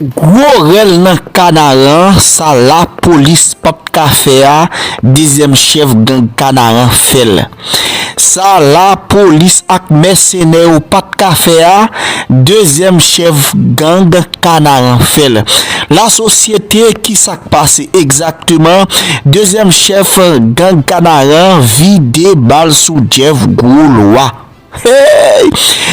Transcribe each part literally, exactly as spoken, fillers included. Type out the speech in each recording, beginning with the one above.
Gwo rèl nan Kanaran, sa lapolis p ap ka fè a, dezyèm chèf gang Kanaran fè l. Sa lapolis ak mèsenè yo pa t ka fè a, dezyèm chèf gang Kanaran fè l. Lasosyete, ki sa k pase egzakteman? Dezyèm chèf gang Kanaran vide bal sou Jeff Gwo Lwa. Hey!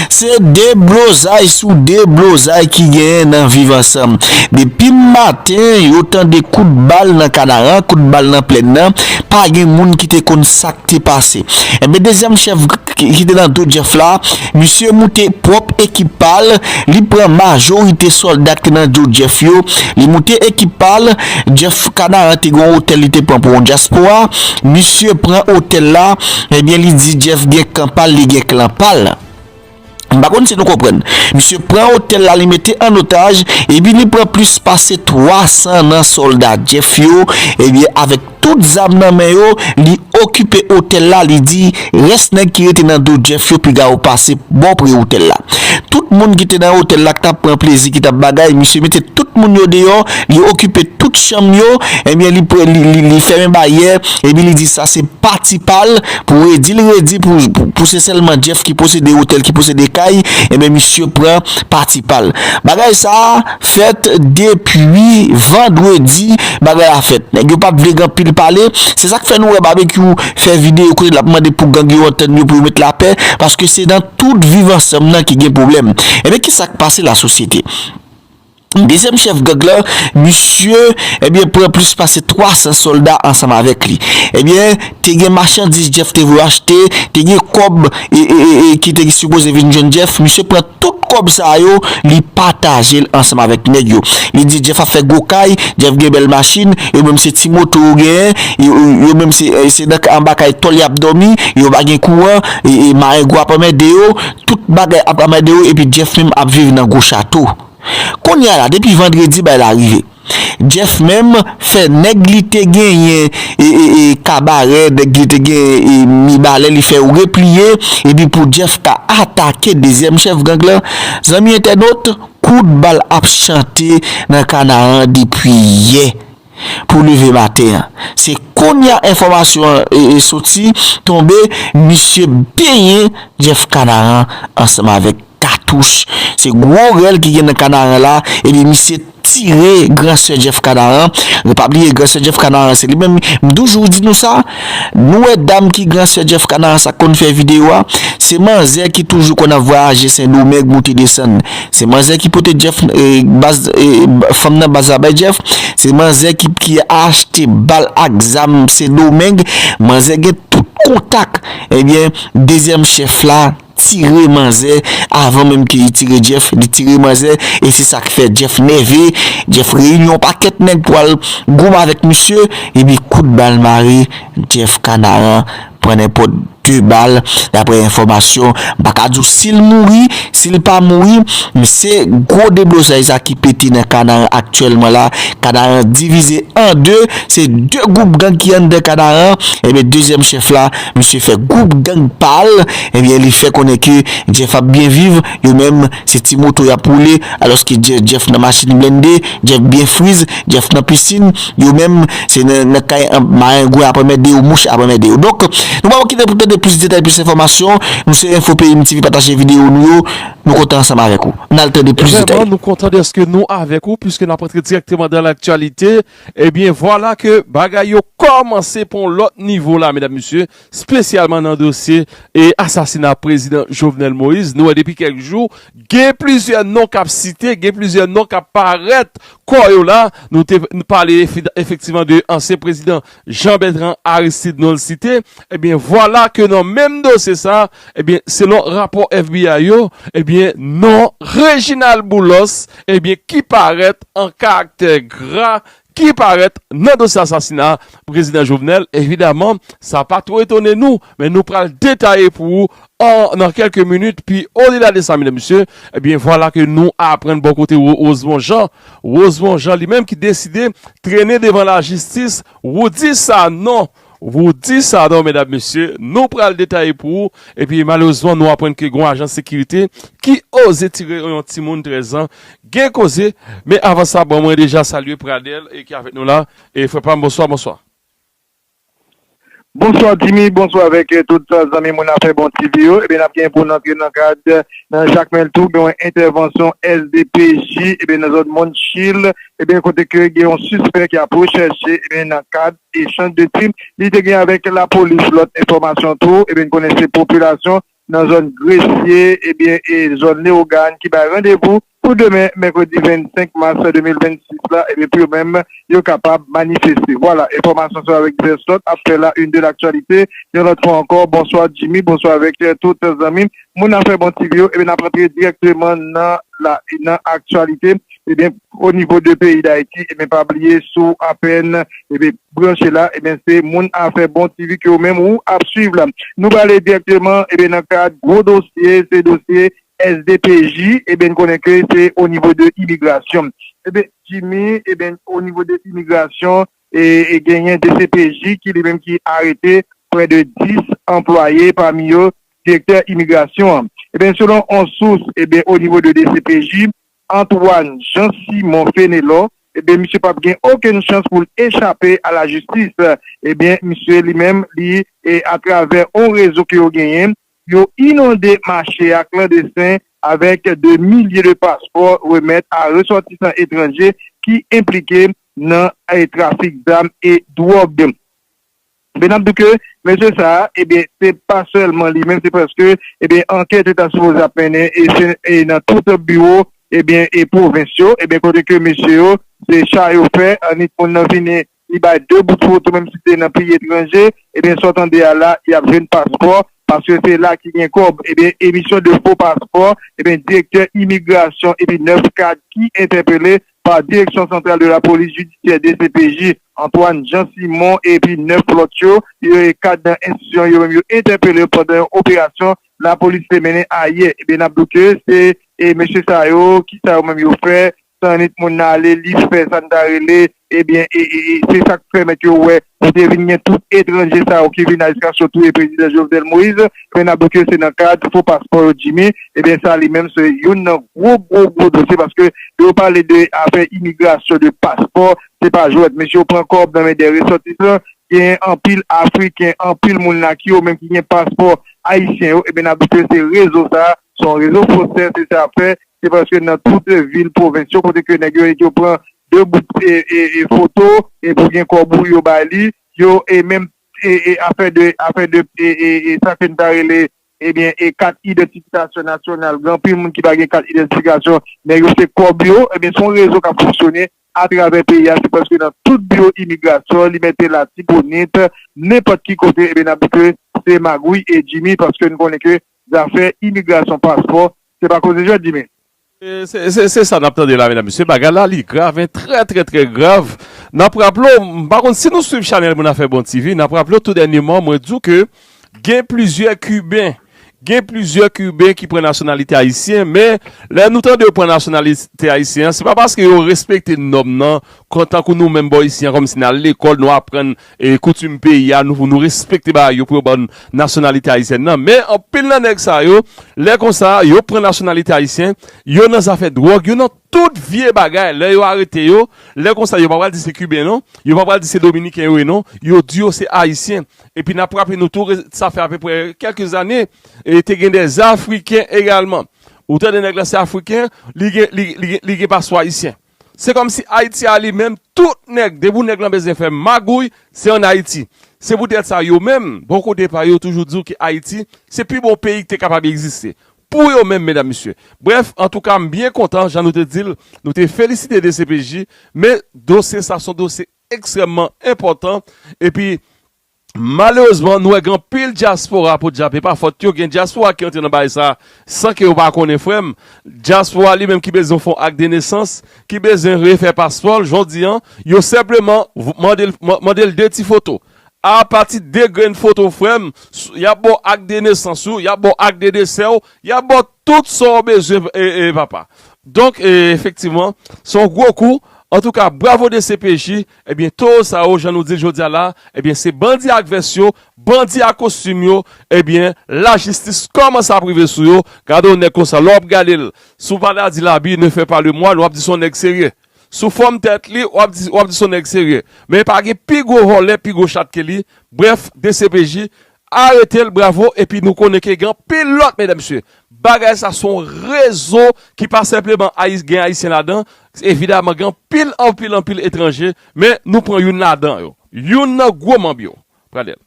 Se deblozay sou deblozay ki genyen nan Viv Ansanm. Depi maten, yo tande kout bal nan Kanaran, kout bal nan plèn nan. Pa gen moun ki te konn sa k te pase. Enben, dezyèm chèf ki, ki te nan do Jeff la, misye moute pwòp ekip pa l, li pran majorite sòlda ki te nan do Jeff yo, li moute ekip pa l. Jeff Kanaran te gen yon otèl li te pran pou yon dyaspora, misye pran otèl la, ebyen, li di Jeff gen kan pa l, li gen klan pa l. M pa konn si nou konprann. Misye pran otèl la, li mete an otaj, epi li pran plis pase twa san nan sòlda Jeff yo, ebyen, avèk tout zam nan men yo, li okipe otèl la, li di rès nèg ki rete nan do Jeff yo piga yo pase bò pre otèl la. Tout moun ki te nan otèl la, ki t ap pran plezi, ki t ap bagay, misye mete tout moun yo deyò, li okipe tout chanm yo, ebyen, li pre-, li, li, li fèmen baryè, epi li di sa se pati pa l, pou redi l redi, pou, pou, pou se sèlman Jeff ki posede otèl, ki posede kay, ebyen, misye pran pati pa l. Bagay sa a fèt depi vandredi, bagay la fèt. Nèg yo pa t vle gen anpil pale, se sa k fè nou wè Babekyou fè videyo kote l ap mande pou gang yo antann yo pou yo met lapè, paske se nan tout Viv Ansanm nan ki gen pwoblèm. Ebyen, ki sa k pase lasosyete? Dezyèm chèf gang lan, misye, ebyen, pran plis pase twa san sòlda ansanm avèk li. Ebyen, te gen machandiz Jeff te vle achte, te gen kòb, e, e, e, e, ki te sipoze vin jwenn Jeff. Misye pran tout kòb sa yo, li pataje l ansanm avèk nèg yo. Li di Jeff ap fè gwo kay, Jeff gen bèl machin, yo menm se ti moto yo genyen, yo, yo, yo menm se, e, se nan, anba kay tòl y ap dòmi, yo pa gen kouran, e, e, marengwa ap anmède yo, tout bagay ap anmède yo, epi Jeff menm ap viv nan gwo chato. Kounye a la, depi vandredi, bay la rive. Jeff menm fè nèg li te genyen, e, e, e, kabarè, nèg li te genyen, e, Mibalè, li fè yo repliye, epi pou Jeff ka atake dezyèm chèf gang lan, zanmi entènot, kout bal ap chante nan Kanaran depi yè pou leve maten an. Se kounye a enfòmasyon an, e, e, soti, tonbe, misye benyen Jeff Kanaran ansanm avèk katouch. Se gwo rèl ki gen nan Kanaran la, epi misye tire gran sè Jeff Kanaran. Nou pa bliye gran sè Jeff Kanaran, se li menm, m toujou di nou sa. Nou wè dam ki gran sè Jeff Kanaran sa k konn fè videyo a, se manzè ki toujou konn ap vwayaje Sendomeng moute desann. Se manzè ki pote Jeff, e, baz, e, fanm nan baz la bay Jeff. Se manzè ki, ki achte bal ak zam Sendomeng. Manzè gen tout kontak. Ebyen, dezyèm chèf la tire manzè avan menm ke li tire Jeff, li tire manzè, e se sa k fè Jeff nève. Jeff reyini yon pakèt nèg pou al goumen avèk misye, epi kout bal mare, Jeff Kanaran pran nenpòt de bal, daprè enfòmasyon. M pa ka di w si l mouri, si l pa mouri, men se gwo deblozay sa ki pete nan Kanaran aktyèlman la. Kanaran divize an de, se de gwoup gang ki anndan Kanaran. Ebyen, dezyèm chèf la, misye fè gwoup gang pa l, ebyen, li fè konnen ke Jeff ap byen viv, yo menm, se ti moto y ap woule, alòske Je-, Jeff nan machin blende, Jeff byen friz, Jeff nan pisin, yo menm, se nan, nan kay an, marengwen ap anmède yo, mouch ap anmède yo. Donk, nou pa kite pou tande plis detay, plis enfòmasyon. Nou se Enfo Peyi M T V, pataje videyo nou yo. Nou kontan ansanm avèk ou. N al tande plis detay. Vrèman, nou kontan dèske nou avèk ou, puiske n ap antre dirèkteman dan laktyalite. Ebyen, vwala ke bagay yo kòmanse pran yon lòt nivo la, medam, mesye, espesyalman nan dosye e asasina prezidan Jovenel Moïse. Nou wè depi kèk jou, gen plizyè non k ap site, gen plizyè non k ap parèt kò yo la. Nou te pale efi-, efektivman de ansyen prezidan Jean Bertrand Aristide, nou l site. Ebyen, vwala ke nan menm dosye sa, ebyen, selon rapò F B I yo, ebyen, non Reginald Boulos, ebyen, ki parèt an karaktè gra, ki parèt nan dosye asasina prezidan Jovenel. Evidaman, sa pa twò etone nou, men nou pral detaye pou ou an, nan kèlke minit. Pi odela de sa, medam, mesye, ebyen, vwala ke nou aprann bò kote Ro-, Rosemond Jean, Rosemond Jean li menm ki deside trennen devan lajistis Roudy Sanon. Ou di sa non, medam, mesye, nou pral detaye pou ou. Epi malerezman, nou aprann ke gen yon ajan sekirite ki oze tire yon timoun trèz an. Gen koze, men avan sa, bon, mwen deja salye Pradel e ki avèk nou la. E frè pa m, bonswa, bonswa. Bonswa Jimmy, bonswa avèk tout zanmi Moun Afè Bon TV yo. Ebyen n ap gen pou n antre nan kad nan Jakmèl tou gen yon entèvansyon S D P J ebyen nan zòn Mòn Chil ebyen kote ke gen yon sispè ki ap rechèche ebyen nan kad echanj de tim li te gen avèk lapolis. Lòt enfòmasyon tou ebyen n konnen se popilasyon nan zòn Gresye ebyen e zòn Leyogàn ki bay randevou pou demen mèkredi vennsenk mas de mil vennsis la ebyen pou yo menm yo kapab manifeste. Vwala enfòmasyon sa avèk divès lòt ap fè la une de l'actualité. Yon lòt fwa ankò bonswa Jimmy, bonswa avèk tout zanmi m. Moun Afè Bon TV yo ebyen n ap rantre dirèkteman nan la nan aktyalite ebyen o nivo de peyi Dayiti ebyen pa bliye si w apèn ebyen branche la ebyen se Moun Afè Bon TV ke ou menm ou ap swiv la. Nou prale dirèkteman ebyen nan kad gwo dosye se dosye S D P J ebyen n konnen ke se o nivo de imigrasyon. Ebyen Jimmy ebyen o nivo de imigrasyon e genyen D C P J ki li menm ki arete prè de dis anplwaye pami yo direktè imigrasyon an. Ebyen selon on sous ebyen o nivo de D C P J Antoine Jean Simon Fenelon ebyen misye p ap gen okenn chans pou l echape a lajistis. Ebyen misye li menm li atravè on rezo ke yo genyen yo inonde mache a klandesten avèk de milye de paspò remèt a resòtisan etranje ki enplike nan trafik zam e dwòg. Ebyen n ap di ke mesye sa a ebyen se pa sèlman li menm se paske ebyen ankèt yo ta sipoze ap mennen e se e nan tout biwo ebyen e pwovens yo ebyen kote ke mesye yo se cha yo fè annik moun nan vini li bay de bout foto menm si se nan peyi etranje ebyen sa w tande a la y ap jwenn paspò paske se la ki gen kòb ebyen emisyon de fo paspò ebyen direktè imigrasyon epi nèf kad ki entèpele pa direksyon santral de lapolis jidisyè D C P J Antoine Jean Simon epi nèf lòt yo yo e kad nan enstitisyon yo menm yo entèpele yo pandan yon operasyon lapolis te mennen ayè ebyen n ap di w ke se e mesye sa yo kisa yo menm yo fè sa annik moun nan ale li fè sa n ta rele ebyen e e e se sa k pèmèt yo wè ou te vin gen tout etranje sa yo ki vin a jiskaske yo touye prezidan Jovenel Moïse men n ap di w ke se nan kad fo paspò yo Jimmy ebyen sa li menm se youn nan gwo gwo gwo dosye paske lè yo pale de afè imigrasyon de paspò se pa jwèt mesye yo pran kòb nan men de resòtisan gen anpil afriken anpil moun la ki yo menm ki gen paspò ayisyen yo ebyen n ap di w ke se rezo sa se yon rezo fransè se sa ap fè se paske nan tout vil pwovens yo kote ke nèg yo yo pran de bout e e e foto e pou gen kòb ou yo bay li yo e menm e e afè de afè de e e e sa ke n ta rele ebyen e kat idantifikasyon nasyonal gen anpil moun ki pa gen kat idantifikasyon nèg yo se kòb yo ebyen se yon rezo k ap fonksyone atravè peyi a se paske nan tout biwo imigrasyon li mete latibonit nenpòt ki kote ebyen n ap di ke se magouy e jimmy paske n konnen ke zafè imigrasyon paspò se pa koze jwèt jimmy. Se sa n ap tande la medam mesye bagay la li grav en trè trè trè grav. N ap raple w m pa konn si nou swiv chanèl moun afè bon tv n ap raple w tou dènyeman mwen di w ke gen plizyè kiben gen plizyè kiben ki pran nasyonalite ayisyen men lè nou tande yo pran nasyonalite ayisyen an se pa paske yo respekte nòm nan tankou nou menm bò isi an kòmsi n al lekòl nou aprann koutim peyi a nou respekte bagay yo pou yo ban n nasyonalite ayisyèn nan men anpil nan nèg sa yo lè konsa yo pran nasyonalite ayisyen yo nan zafè dwòg yo nan tout vye bagay lè yo arete yo lè konsa yo pa pral di se kiben non yo pa pral di se dominiken yo ye non yo di yo se ayisyen epi n ap raple nou tou sa fè apeprè kèlke zane e te gen de afriken egalman ou tande nèg la se afriken li gen li gen li gen paspò ayisyen se kòmsi ayiti a li menm tout nèg depi w nèg lan bezwen fè magouy se ann ayiti se poutèt sa yo menm bò kote pa yo toujou di w ke ayiti se pi bon peyi ki te kapab egziste pou yo menm medam mesye brèf antouka m byen kontan jan nou te di l nou te felisite dcpj men dosye sa se yon dosye ekstrèmman enpòtan epi malerezman nou wè gen anpil dyaspora podyab e pa fòt yo gen dyaspora ki antre nan bagay sa san ke yo pa konnen frè m dyaspora li menm ki bezwen fè yon ak de nesans ki bezwen refè paspò l jodi an yo senpleman mande l de ti foto apati de grenn foto frè m y ap ba w ak de nesans ou y ap ba w ak de desè w y ap ba w tout sa w bezwen papa donk efektivman se yon gwo kou Antouka, bravo D C P J, ebyen, towo sa yo, jan nou di l jodi a la, ebyen, se bandi ak vès yo, bandi ak kostim yo, ebyen, lajistis kòmanse ap rive sou yo. Gade yon nèg konsa, lè w ap gade l, si w pa ta di l abi, ne fè pa le mwal, w ap di se yon nèg serye. Sou fòm tèt li, w ap di, w ap di se yon nèg serye. Men pa gen pi gwo vòlè, pi gwo chat ke li. Brèf, D C P J, arete l, bravo, epi nou konnen ke gen anpil lòt, medam, mesye. Bagay sa se yon rezo ki pa senpleman Ayi-, gen Ayisyen ladan. Evidaman, gen anpil, anpil, anpil etranje, men nou pran youn ladan yo. Youn nan gwo manm yo. Pradèl.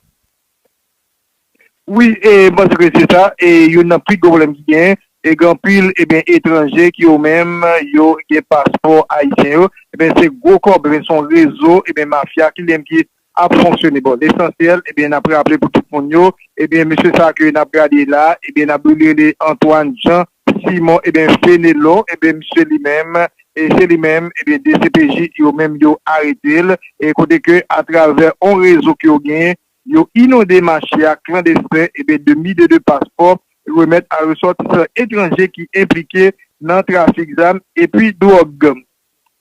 Wi, e, m panse ke se sa, e youn nan pi gwo pwoblèm ki genyen, e gen anpil, ebyen, etranje ki yo menm, yo gen paspò ayisyen yo, ebyen, se gwo kòb, ebyen, se yon rezo, ebyen, mafya ki li menm ki ap fonksyone. Bon, lesansyèl, ebyen, n ap raple pou tout moun yo, ebyen, mesye sa ke n ap gade la, ebyen, n ap rele Antoine Jean Simon, ebyen, Fenelon, ebyen, misye li menm, e se li menm, ebyen, D C P J, yo menm, yo arete l, e kote ke atravè yon rezo ke yo genyen, yo inonde mache a klandesten, ebyen, de milye de paspò remèt a resòtisan etranje ki enplike nan trafik zam epi dwòg.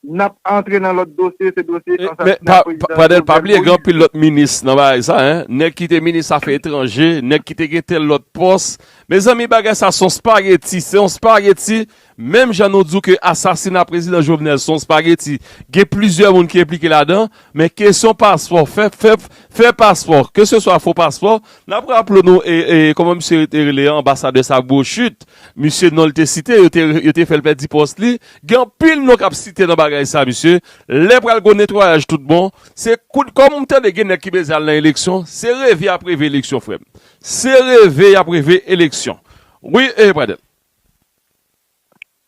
N ap antre nan lòt dosye, se dosye ansasina prezidan Jovenel Moïse. Men, Pradèl, pa bliye gen anpil lòt minis nan bagay sa, en. Nèg ki te minis afè etranje, nèg ki te gen tèl lòt pòs. Mezanmi, bagay sa se yon spageti, se yon spageti. Menm jan nou di w ke asasina prezidan Jovenel se yon spageti, gen plizyè moun ki enplike ladan, men kesyon paspò, fè, fè, fè paspò, keseswa fo paspò, n ap raple nou, e, e, kòman misye te rele an, anbasadè sa, Brochut, misye non l te site, yo te, yo te fè l pèdi pòs li, gen anpil non k ap site nan bagay sa, misye, lè pral gen netwayaj tout bon, se kout, kòm m tande gen nèg ki bezwen al nan eleksyon, se reve y ap reve eleksyon, frè m. Se reve y ap reve eleksyon. Wi, e, Pradèl.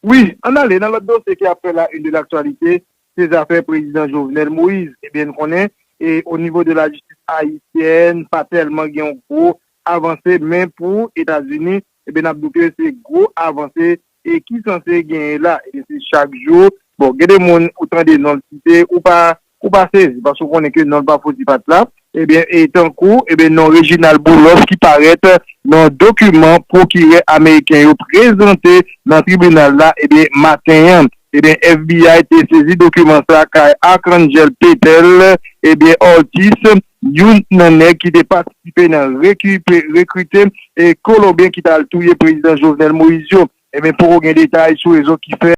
Wi, ann ale nan lòt dosye ki ap fè la une de l'actualité, se zafè prezidan Jovenel Moïse. Ebyen, n konnen, e o nivo de la jistis ayisyèn, pa tèlman gen yon gwo avanse, men pou Etazini, ebyen, n ap di w ke se gwo avanse e ki sanse genyen la. Ebyen, se chak jou, bon, gen de moun ou tande non l site, ou pa ou pa sezi, paske w konnen ke non l pa fouti pa t la. Ebyen, e tankou, ebyen, non Reginald Boulos ki parèt nan dokiman pwokirè ameriken yo prezante nan tribinal la, ebyen, maten an. Ebyen, F B I te sezi dokiman sa kay Arcangel Petel, ebyen, Ortiz, youn nan nèg ki te patisipe nan rekipe-, rekrite e Kolonbyen ki t al touye prezidan Jovenel Moïse yo. Ebyen, poko gen detay sou rezon ki fè